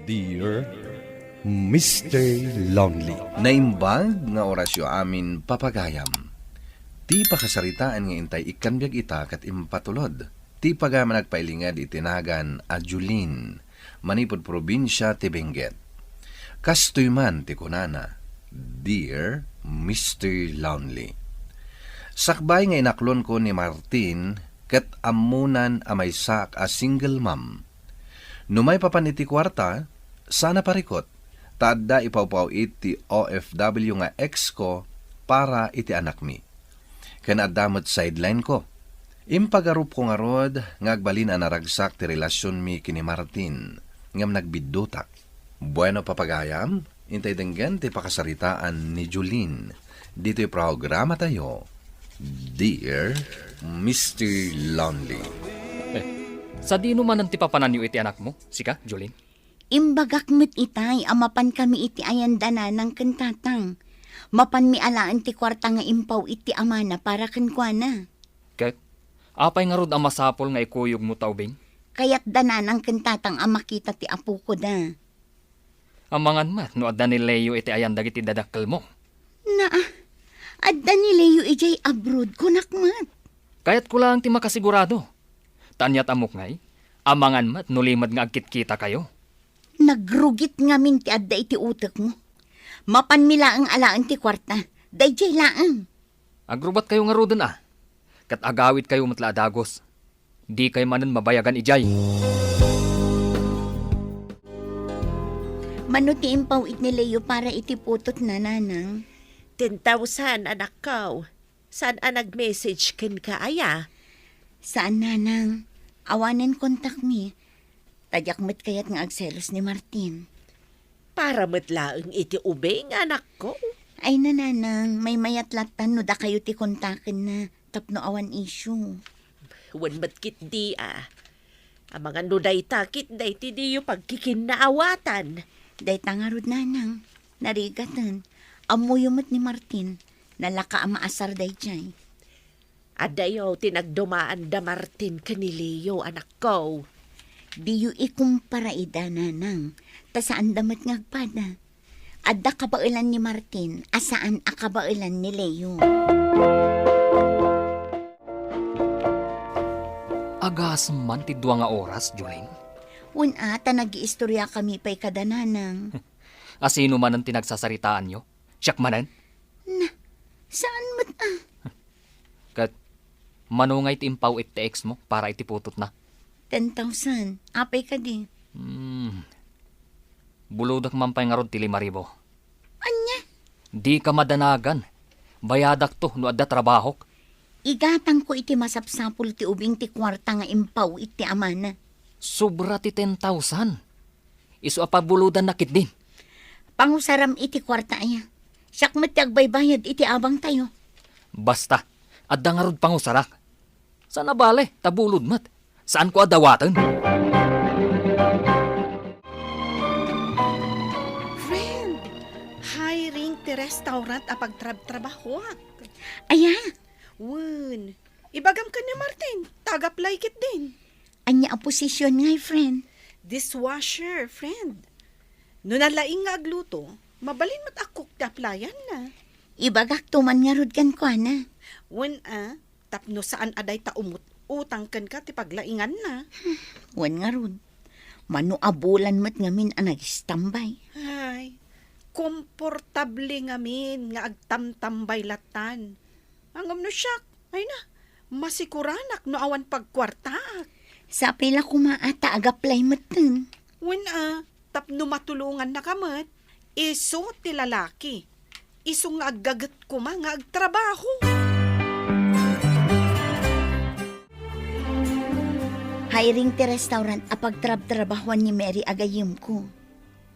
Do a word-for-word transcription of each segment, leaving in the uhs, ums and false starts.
Dear Mister Lonely. Naimbag nga orasyo amin, papagayam. Ti pakasaritaan nga intay ikkan biag ita ket impatulod ti pagayam a nagpailinged iti nagan a Julin, manipud probinsia ti Benguet. Kastoy man ti kunana, "Dear Mister Lonely. Sakbay nga inaklonko ni Martin ket ammonan a maysaak a single mom. No maipapan iti kuarta, saan a parikut, ta adda ipawpaw-it ti O F W nga ex ko para iti anakmi. Ken adda met sideline ko. Impagarupko ngarud nga agbalin a naragsak ti relasionmi ken ni Martin, ngem nagbiddutak." Bueno, papagayam, intay denggen ti pakasaritaan ni Jolene ditoy programatayo, Dear Mister Lonely. Eh, sadino manen ti papananyo iti anakmo, sika, Jolene? Imbagak met itay a mapankami iti ayan da nanang ken tatang. Mapanmi alaen ti kuarta nga impaw-it ti amana para kenkuana. Ket apay ngarud a masapul nga ikuyogmo ta ubing? Kayat da nanang ken tatang a makita ti apoko da. Amangan met no adda ni Leo iti ayan dagiti dadakkelmo. Naa, adda ni Leo idiay abroad, kunak met. Kayatko laeng ti makasigurado. Ta aniat ammok ngay, amangan met no limed nga agkitkitakayo. Nagrugit ngamin ti adda iti utekmo. Mapanmi laeng alaen ti kuarta. Daydiay laeng. Agrubatkayo ngaruden a, ket agawidkayo met la a dagus. Dikay manen mabayagan idiay. Mano ti impaw-it ni Leo para iti putotna, nanang? Ten thousand, anakko. Saan a nag-message kenka aya? Saan, nanang. Awanen kontakmi. Ta diak met kayat nga agselos ni Martin. Para met laeng iti ubing, anakko. Ay, nanang, maymayat lattan no dakayo ti kontakenna tapno awan issue. Wen met ketdi a. Amangan no dayta ket dayta diyo pagkikinnaawatan. Dayta ngarud, nanang. Narigaten. Ammoyo met ni Martin. Nalaka a maasar daydiay. Adayo ti nagdumaan da Martin ken ni Leo, anakko. Diyo ikumpara ida, nanang, ta saanda met nga agpada. Adda kabaelan ni Martin a saan a kabaelan ni Leo. Agasem man ti dua nga oras, Jolene. Wen a, ta nagiistoriakami pay kada, nanang. A sino manen ti nagsasaritaanyo? Siak manen? Na, saan met a? Ket mano ngay ti impaw-it ti ex mo para iti putotna? Ten thousand. Apay kadi? Hmm. Bulodek man pay ngarud ti lima ribu. Ania? Dika madanagan. Bayadakto no adda trabahok. Igatangko iti masapsapul ti ubing ti kuarta nga impaw-it ti amana. Sobra ti ten thousand. Isu a pabulodanna ketdin. Pangusaram iti kuarta aya. Siak met ti agbaybayad iti abangtayo. Basta, adda ngarud pangusarak. Saan a bale, ta bulod met. Saanko a dawaten. Friend, hiring ti restaurant a pagtrabtrabahoak. Aya? Wen, ibagam ken ni Martin, ta ag-apply ketdin. Ania a position ngay, friend? Dishwasher, friend. No nalaing nga agluto, mabalin met a cook ti applyan-na. Ibagakto man ngarud kenkuana. Wen a, tapno saan a dayta umut-utang kenka ti paglainganna. Wen ngarud, mano a bulan met ngamin a nag-standby. Ay, komportable ngamin nga agtamtambay lattan. Ngem no siak, ay na, masikuranak no awan pagkuartaak. Sapay la koma a ta ag-apply metten. Wen a, tapno matulongannaka met, isu ti lalaki. Isu nga aggaget koma nga agtrabaho. Hiring ti restaurant a pagtrabtrabahoan ni Mary a gayyemko.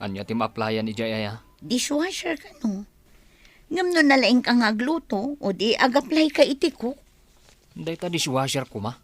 Ania ti ma-applyan idiay aya? Dishwasher kano? Ngem no nalaingka nga agluto, o di ag-apply ka iti cook? Dayta dishwasher koma.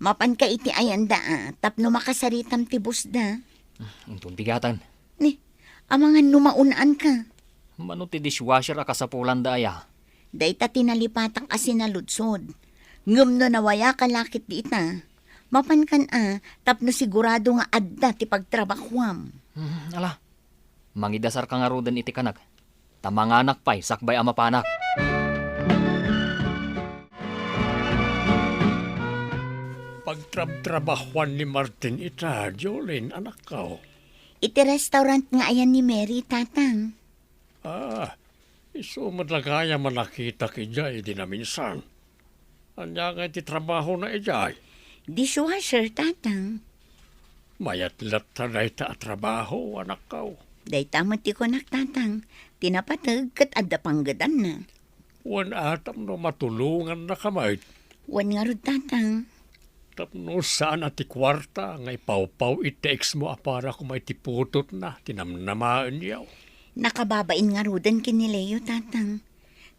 Mapanka iti ayanda a, tapno makasaritam ti boss da. Inton bigaten. Ni, amangan no maun-anka. Mano ti dishwasher a kasapulanda aya? Dayta ti nalipatak a sinaludsod. Ngem no nawayaka la ketdi ita, mapankan a, tapno sigurado nga adda ti pagtrabahoam. Mm, ala, mangidasarka ngaruden iti kanak, ta manganak pay sakbay a mapanak. Pagtrabtrabahuan ni Martin ita, Jolene, anakko. Iti restaurant nga ayan ni Mary, Tatang. Ah, isu met la gayam a nakitak idiay idi naminsan. Ania ngay ti trabahona idiay? Dishwasher, Tatang. Mayat latta dayta a trabaho, anakko. Dayta met ti kunak, Tatang. Ti napateg ket adda panggedanna. Wen a, tapno matulongannaka met. Wen ngarud, Tatang. Tapno saan a ti kuarta nga ipawpaw-it ti ex mo a para koma iti putotna ti namnamaenyo. Nakababain ngaruden ken ni Leo, Tatang.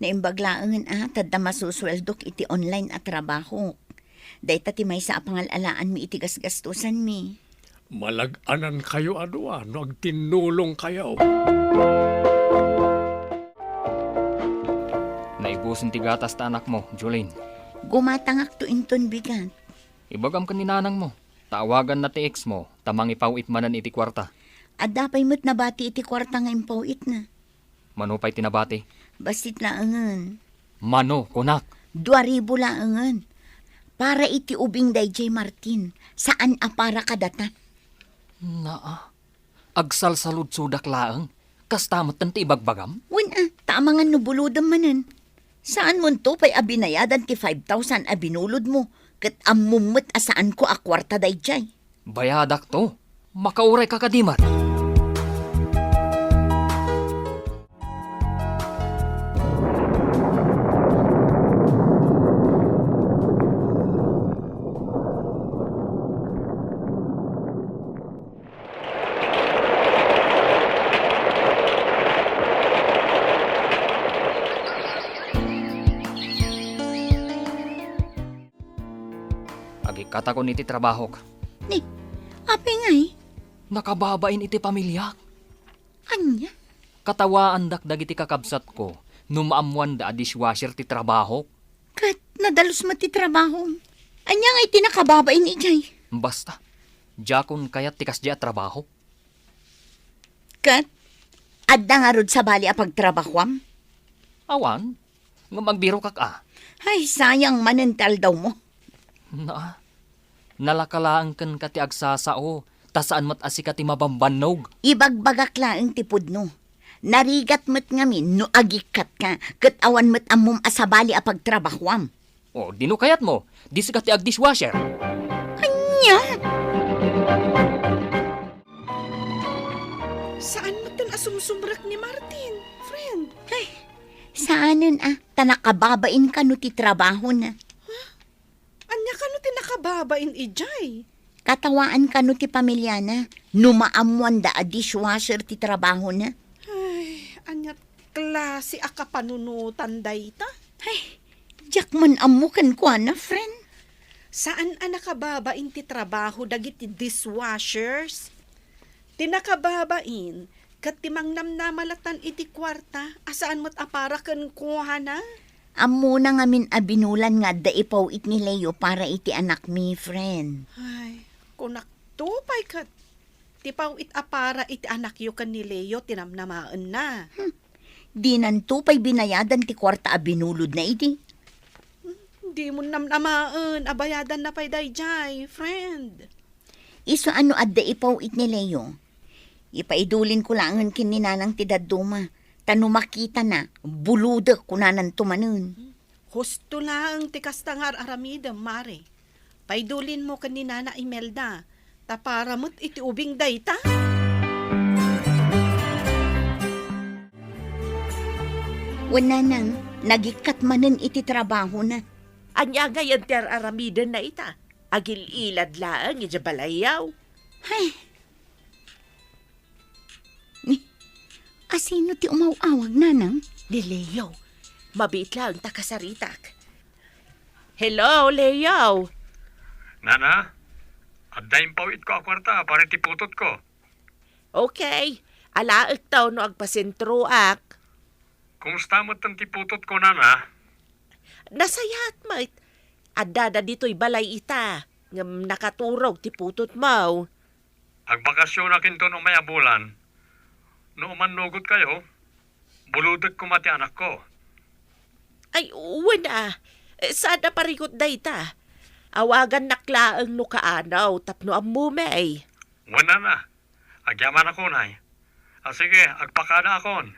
Naimbag laengen a, ta adda masusueldok iti online a trabahok. Dayta ti maysa a pangal-alaanmi iti gasgastosanmi. Malag-anankayo a dua no agtinnulongkayo. Naibusen ti gatas ta anakmo, Jolene. Gumatangakto inton bigat. Ibagam ken ni nanangmo, ta awaganna ti ex mo, ta mangipaw-it manen iti kuarta. Adda pay met nabati iti kuarta nga impaw-itna. Mano pay ti nabati? Bassit laengen. Mano, kunak? Dua ribu laengen. Para iti ubing daydiay Martin. Saan a para kadata. Naa. Agsalsaludsodak laeng. Kasta metten ti ibagbagam? Wen a, ta amangan no bulodem manen. Saan monto pay a binayadan ti five thousand a binulodmo, ket ammom met a saanko a kuarta daydiay. Bayadakto. Makaurayka kadi met. Agikkatakon iti trabahok. Ni, apay ngay? Nakababain iti pamiliak. Ania? Katawaandak dagiti kakabsatko no maammoanda a dishwasher ti trabahok. Ket nadalus met ti trabahom. Ania ngay ti nakababain idiay? Basta, diakon kayat ti kasdiay a trabaho. Ket adda ngarud sabali a pagtrabahuam? Awan, ngem agbirokak a. Ay, sayang manen ti aldawmo. Naa, nalaka laeng kenka ti agsasao, ta saan met a sika ti mabambannog. Ibagbagak laeng ti pudno. Narigat met ngamin no agikkatka, ket awan met ammom a sabali a pagtrabahuam. O, di no kayatmo, di sika ti agdishwasher. Ania? Saan metten a sumsumrek ni Martin, friend. Ay, saanen a, ta nakababain kano ti trabahona. Ania kano ti nakababain idiay? Katawaan kano ti pamiliana no maammoanda a dishwasher ti trabahona? Ay, ania klase a kapanunotan dayta? Ay, diak man ammo kenkuana, friend. Saan a nakababain ti trabaho dagiti dishwashers? Ti nakababain, ket ti mangnamnama lattan iti kuarta a saan met a para kenkuana. Ammona ngamin a binulan nga adda ipaw-it ni Leo para iti anakmi, friend. Ay, kunakto pay ket, ti paw-it a para iti anakyo ken ni Leo ti namnamaenna. Hmm. Dinanto pay binayadan ti kuarta a binulodna idi. Hmm, dimon namnamaen a bayadanna pay daydiay, friend. Isu a no adda ipaw-it ni Leo, ipaidulinko laengen ken ni nanang ti dadduma, ta no makitana, bulodek, kunananto manen. Husto laeng ti kasta nga ar-aramidem, Mare. Paidulinmo ken ni Nana Imelda, ta para met iti ubing dayta. Wen, nanang, nagikkat manen iti trabahona. Ania ngayen ti ar-aramidenna ita? Agil-ilad laeng idiay balayyo. Hay! Ni, asino ti umaw-awag, nanang? Ni Leo. Mabiit laeng ta kasaritak. Hello, Leo! Nana, adda impaw-itko a kuarta para iti putotko. Okay. Alaekto no agpasentroak. Kumusta metten ti putotko, Nana? Nasayaat met. Addada ditoy balay ita, ngem nakaturog ti putotmo. Agbakasionak inton umay a bulan. No umannugot kayo, bulodek koma ti anakko. Ay, wen a. Saan a parigot dayta. Awagannak laeng no kaanaw tapno ammom. Wen a. Agyamanak unay. A, sige, agpakadaakon.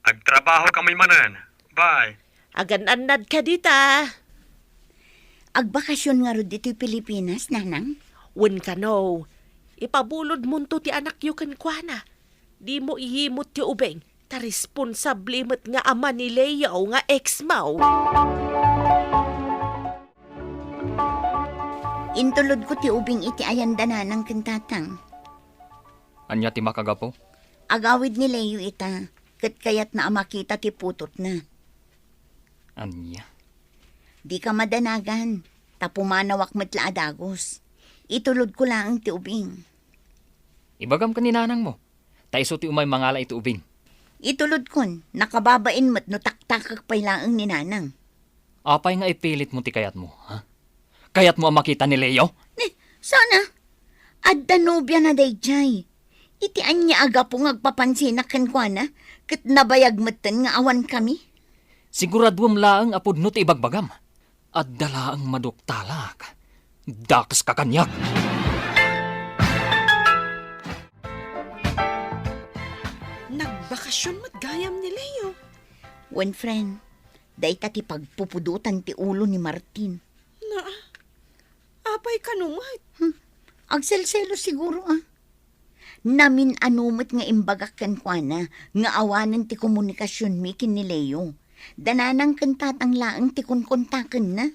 Agtrabaho kami manen. Bye. Agan-annad ka dita. Agbakasyon ngarud ditoy Pilipinas, Nanang? Wen kano. Ipabulodmonto ti anakyo kenkuana. Dimo ihimot ti ubing, ta responsable met nga ama ni Leo nga ex mo. Intulodko ti ubing iti ayan da Nanang ken Tatang. Ania ti makagapu? Agawid ni Leo ita, ket kayatna a makita ti putotna. Ania? Dika madanagan, ta pumanawak met la a dagus. Itulodko laeng ti ubing. Ibagam ken ni Nanangmo, ta isu ti umay mangala iti ubing. Itulodkon, nakababain met no taktakek pay laeng ni Nanang. Apay nga ipilitmo ti kayatmo, ha? Kayatmo a makita ni Leo? Ni, sana. Adda nobiana daydiay. Iti ania a gapu nga agpapansinak kenkuana, ket nabayag metten nga awankami? Siguraduem laeng a pudno ti ibagbagam. Adda laeng maduktalak. Dakeska kaniak. Nagbakasyon met gayam ni Leo. Wen, friend, dayta ti pagpupudotan ti ulo ni Martin. Na, apay kano met? Hmm, agselselos siguro, a. Namin-ano met nga imbagak kenkuana nga awanen ti komunikasionmi ken ni Leo. Da Nanang ken Tatang laeng ti konkontakenna.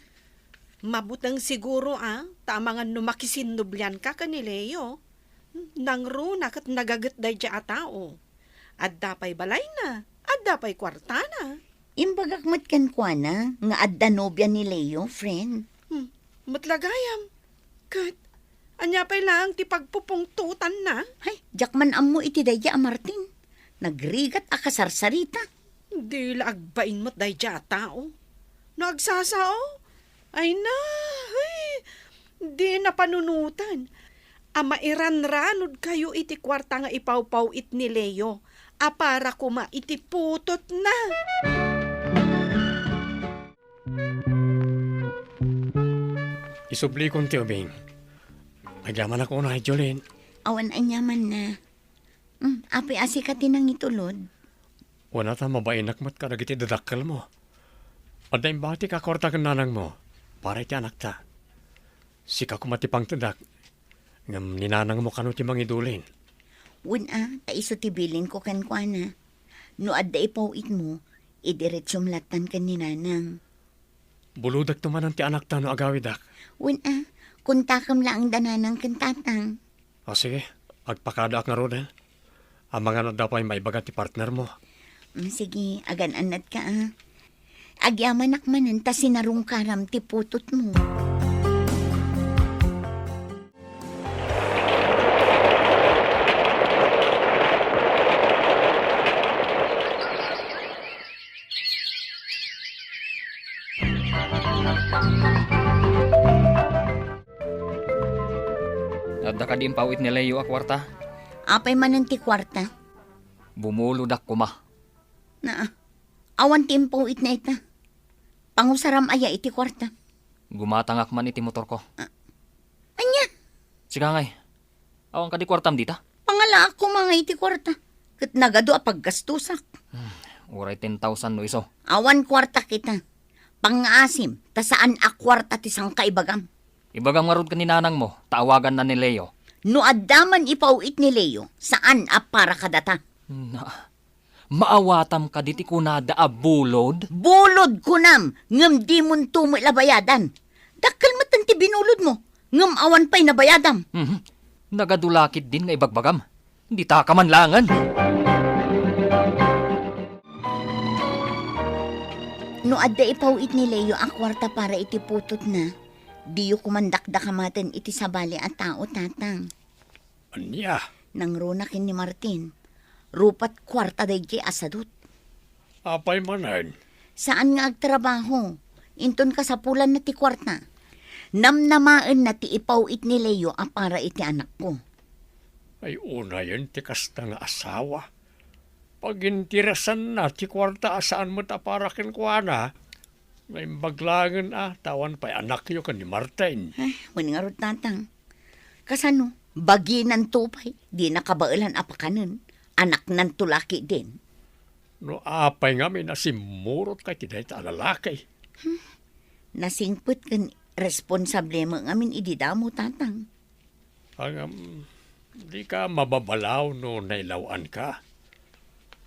Mabuteng siguro, a, ta amangan no makisinnoblianka ken ni Leo. Nangruna ket nagaget daydiay a tao. Adda pay balayna, adda pay kuartana. Imbagak met kenkuana nga adda nobia ni Leo, friend. Hmm, met la gayam. Ket, ania pay laeng ti pagpupungtotanna? Hay, diak man ammo iti daydiay a Martin. Nagrigat a kasarsarita. Di la agbain met daydiay a tao. No agsasao, ay na, hay, di na panunotan. A mairanranod kayo iti kuarta nga ipawpaw-it ni Leo a para koma iti putotna. Isublikon ti ubing. Agyamanak unay, Jolene. Awan aniamanna. Hmm, apay a sika ti nangitulod? Wen a ta mabainak met kadagiti dadakkelmo. Adda imbatik a kuarta ken nanangmo para iti anakta. Sika koma ti pangtedak. Ngem ni nanangmo kano ti mangidulin? Wen a, ta isu ti bilinko kenkuana. No adda ipaw-itmo, idiretsom lattan ken ni nanang. Bulodekto manen ti anakta no agawidak. Wen a, kontakem laeng da nanang ken tatang. O sige, agpakadaak ngaruden. Amangan adda pay maibaga ti partnermo. Mm, sige, agan-annadka a. Agyamanak manen ta sinarungkaram ti putotmo. Adda kadi impaw-it ni Leo a kuarta? Apay manen ti kuarta? Bumulodak koma. Naa, awan ti impaw-itna ita. Pangusaram aya iti kuarta? Gumatangak man iti motorko. Ah, ania? Sika ngay, awan kadi kuartam dita? Pangalaak koma ngay iti kuarta. Ket nagadu a paggastosak. Hmm, uray ten thousand no isu. Awan kuarta kita. Pangngaasim, ta saan a kuarta ti sangkaibagam. Ibagam ngarud ken ni nanangmo, ta awaganna ni Leo. No adda man ipaw-it ni Leo, saan a para kadata. Na, maawatam kadi ti kunada a bulod? Bulod kunam, ngem dimonto met la bayadan. Dakkel metten ti binulodmo, ngem awan pay nabayadam. Mhm. Nagadu la ketdin nga ibagbagam. Ditaka man laengen. No adda ipaw-it ni Leo a kuarta para iti putotna, diyo koman dakdakamaten iti sabali a tao, tatang. Ania? Nangruna ken ni Martin. Rupat kuarta daydiay a sadut. Apay manen? Saan nga agtrabaho. Inton kasapulanna ti kuarta. Namnamaenna ti ipaw-it ni Leo a para iti anakko. Ay, unayen ti kasta nga asawa. Pagintirasanna ti kuarta a saan met a para kenkuana. Naimbag laengen a, ta awan pay anakyo ken ni Martin. Ay, wen ngarud, Tatang. Kasano? Baginanto pay. Dina kabaelan a pakanen. Anaknanto la ketdin. No apay ngamin a simmurotka iti dayta a lalaki? Hmm. Nasingpet ken responsable met ngamin idi damo, Tatang. Ngem, dika mababalaw no nailaw-anka.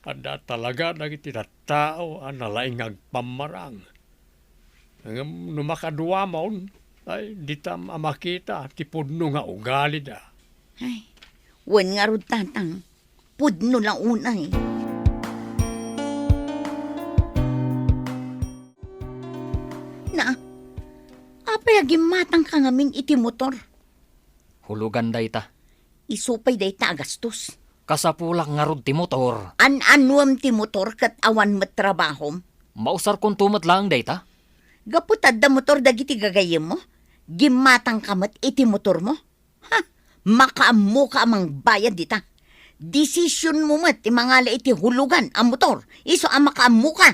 Adda talaga dagiti tattao a nalaing nga agpammarang. Ngem no makaduamon, ay, ditam a makita ti pudno nga ugalida. Ay, wen ngarud, Tatang. Pudno la unay. Na, apay a gimmatangka ngamin iti motor? Hulugan dayta. Isu pay dayta a gastos. Kasapulak ngarud ti motor. An-anuem ti motor ket awan met trabahom? Mausarkonto met laeng dayta. Gapu ta adda motor dagiti gagayyemmo, gimmatangka met iti motormo? Ha? Makaammoka a mangbayad dita. Desisionmo met ti mangala iti hulugan a motor. Isu a makaammoka.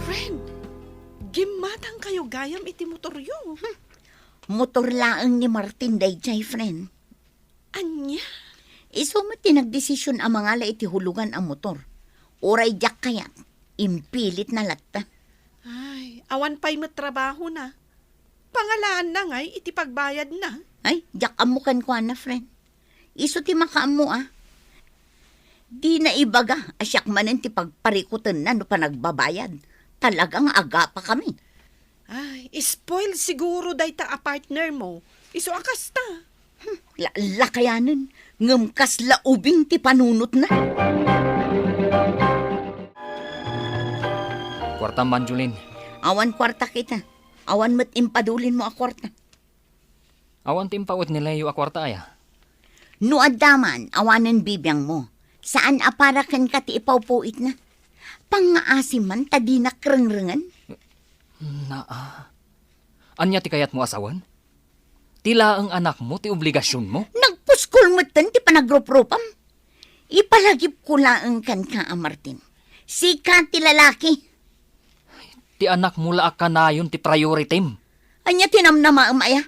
Friend, gimmatangkayo gayam iti motoryo. Hmm. Motor laeng ni Martin daydiay, friend. Ania? Isu met ti nagdesision a mangala iti hulugan a motor. Uray diak kayat, impilitna latta. Ay, awan pay met trabahona. Pangalaanna ngay iti pagbayadna. Ay, diak ammo kenkuana, friend. Isu ti makaammo, a. Dina ibaga a siak manen ti pagparikutenna no panagbabayad. Talaga nga agapakami. Ay, spoil siguro dayta a partner mo. Isu a kasta. Hmm, la-, lakayanen, ngem kasla ubing ti panunotna. Kuartam, Angeline. Awan kuarta kita. Awan met impadulinmo a kuarta. Awan ti impawet ni Leo a kuarta aya? No adda man, awanen bibiangmo. Saan a para kenka ti ipawpawitna. Pangngaasim man ta dinak rengrengen. Naa. Ania ti kayatmo a sawen? Ti laeng anakmo ti obligasionmo? Nagpuskol metten ti panagruprupam. Ipalagipko laeng kenka a Martin. Sika ti lalaki. Ti anakmo la a kanayon ti prioritim. Ania ti namnamaem aya?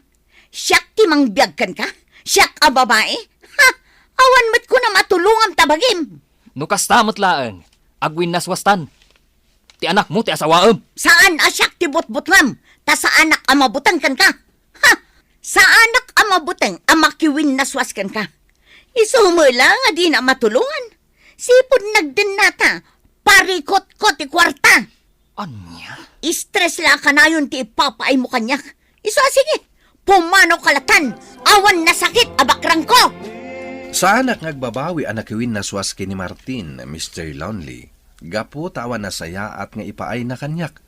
Siak ti mangbiag kenka? Siak a babai? Ha! Awan met kunam a tulongam ta bagim. No kasta met laeng, agwinnaswastan. Ti anakmo ti asawaem. Saan a siak ti butbutngam, ta saanak a mabuteng kenka. Ha! Saanak a mabuteng a makiwinnaswas kenka. Isu met la nga dina matulongan. Sipud nagdennata, parikotko ti kuarta. Ania? Stress la a kanayon ti ipapaaymo kaniak. Isu a sige, pumanawka latan, awan nasakit a bakrangko. Saanak nga agbabawi a nakiwinnaswas ken ni Martin, Mister Lonely, gapu ta awan nasayaat nga ipaayna kaniak,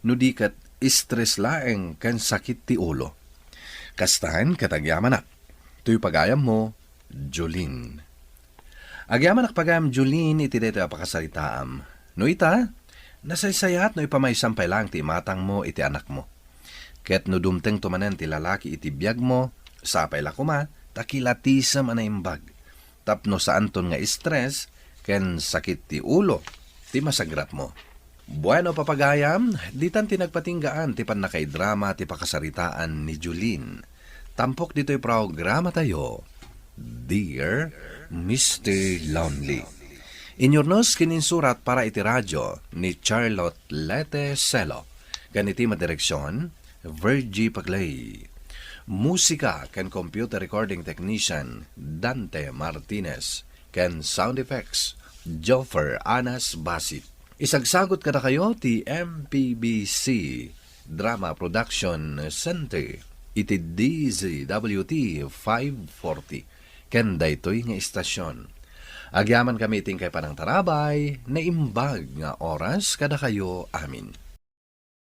no di ket stress laeng ken sakit ti ulo. Kastan ket agyamanak. Toy pagayammo, Jolene. Agyamanak pagayam, Jolene, iti daytoy a pakasaritaam. No ita, nasaysayaat no ipamaysam pay laeng ti imatangmo iti anakmo. Ket no dumtengto manen ti lalaki iti biagmo, sapay la koma ta kilatisem a naimbag. Tapno saanton nga stress ken sakit ti ulo ti masagratmo. Bueno, papagayam, ditan ti nagpatinggaan ti pannakaidrama ti pakasaritaan ni Jolene. Tampok ditoy programatayo, Dear Mister Lonely. Inyurnos ken insurat para iti radio ni Charlotte Lete Celo. Ken iti madireksion, Virgie Paclay. Musika ken computer recording technician, Dante Martinez. Ken sound effects, Joffer Anas Basit. Isagsagot kadakayo ti M P B C Drama Production Center iti D Z W T five forty. Ken daytoy nga istasyon, agyamankami iti inkay panangtarabay, naimbag nga oras kadakayo amin.